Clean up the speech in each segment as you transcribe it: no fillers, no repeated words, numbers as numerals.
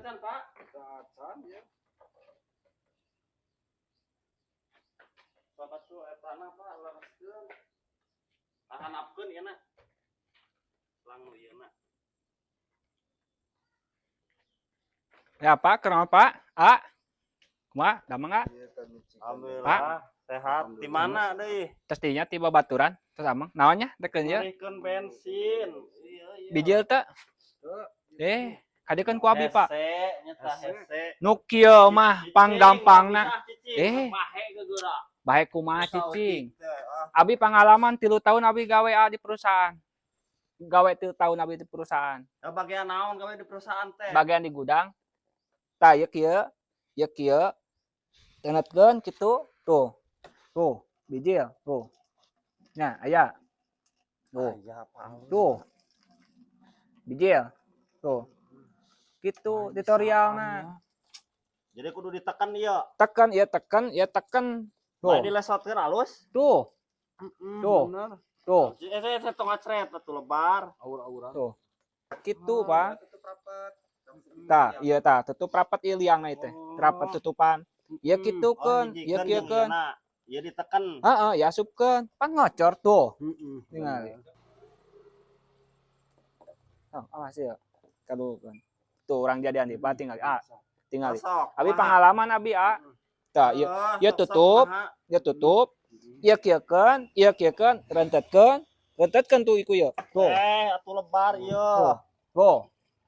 Acan, Pak. Acan ya. Sok atuh etana, Pak, lereskeun. Tahanapkeun ieu na. Lang nu ieu na. Ya Pak, kenapa Pak? A. Kumaha? Damang nggak? Iya kan micikeun. Alhamdulillah sehat. Di mana deui? Terus dinya tiba baturan, terus amang. Naonnya dekeun ieu? Meurikeun bensin. Iya. Bijil teu? Teu. Eh, kadiekeun ku abi, Pak. Hese, nyata Hese. Hese. Nu kieu mah Cicing, panggampangna. bisa, cicing. Eh. Bahe gegeura. Bae kumaha cicing. Teh, ah. Abi pengalaman 3 tahun abi gawe ah, di perusahaan. Gawe 3 tahun abi di perusahaan. Ya, bagian naon gawe di perusahaan teh? Bagian di gudang. Tah, ieu kieu, ieu kieu. Tenetkeun kitu, tuh. Tuh, bijil, tuh. Nya, aya. Tuh. Aya, Pak. Tuh. Bijil. Tuh. Gitu tutorialna. Jadi kudu ditekan ieu. Tekan, ya tekan, ya tekan. Tuh. Bae dilesotkeun halus. Tuh, Tuh. Bener. Tuh. Eh, saya tong ngacret atuh lebar. Aur-auran. Tuh. Gitu, Pak. Tutup rapat. Tah, iya tah, tutup rapat ieu liangna ieu teh. Rapat tutupan. Ya kitukeun, Oh, ya hijikeun jeung kieukeun. ieuna. Ieu diteken. Heeh, ya asupkeun. Pan ngocor tuh. Heeh. Tingali. Oh, awas ya. Kadukeun. Tuh urang jadian di Pak tingali. Ah, tingali. Sok. Abi Kumaha? Pengalaman abi ah. Tah, ieu Eh, ieu sok, sok, tutup, kumaha? Ieu tutup, ieu kieukeun, ieu kieukeun, rentetkeun, rentetkeun tuh iku ieu. Tuh. Eh, atuh lebar ieu. Tuh. Tuh.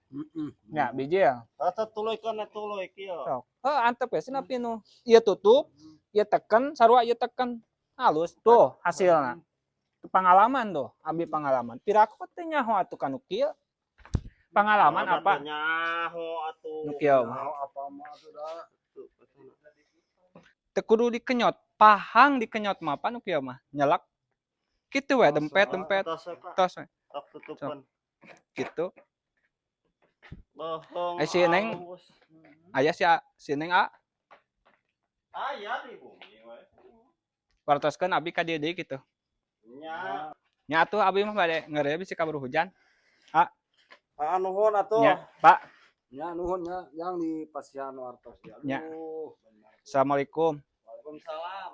Heeh. Nya bijil. Atuh tuluykeun tuluy kieu. Sok. Heuh, antep we cenah pinu. Ieu tutup, ieu teken, sarua ieu teken. Halus tuh hasilna. Pengalaman tuh, abi pengalaman. Piraku teh nyaho atuh kanu kieu. Pengalaman apa? Nyaho atuh. Nu kieu mah. Apa mah atuh dah. Teu kudu dikenyot, pahang dikenyot mah apa nu kieu mah. Nyelak. Kitu we dempet dempet Tos we, Pak. Tos we. Tok tutupan. Gitu. Bohong. Eh, si Neng. Halus. Aya si A, si Neng A, Aya di bumi we. Wartoskeun abi ka dieu deui kitu. Nya. Nya atuh abi mah bade ngere bisi kaburu hujan. Ah, nuhun atuh. Nya, Pak. Ya nuhun nya yang di pasihan wartos ya. Nya. Aduh, benar. Assalamualaikum. Waalaikumsalam.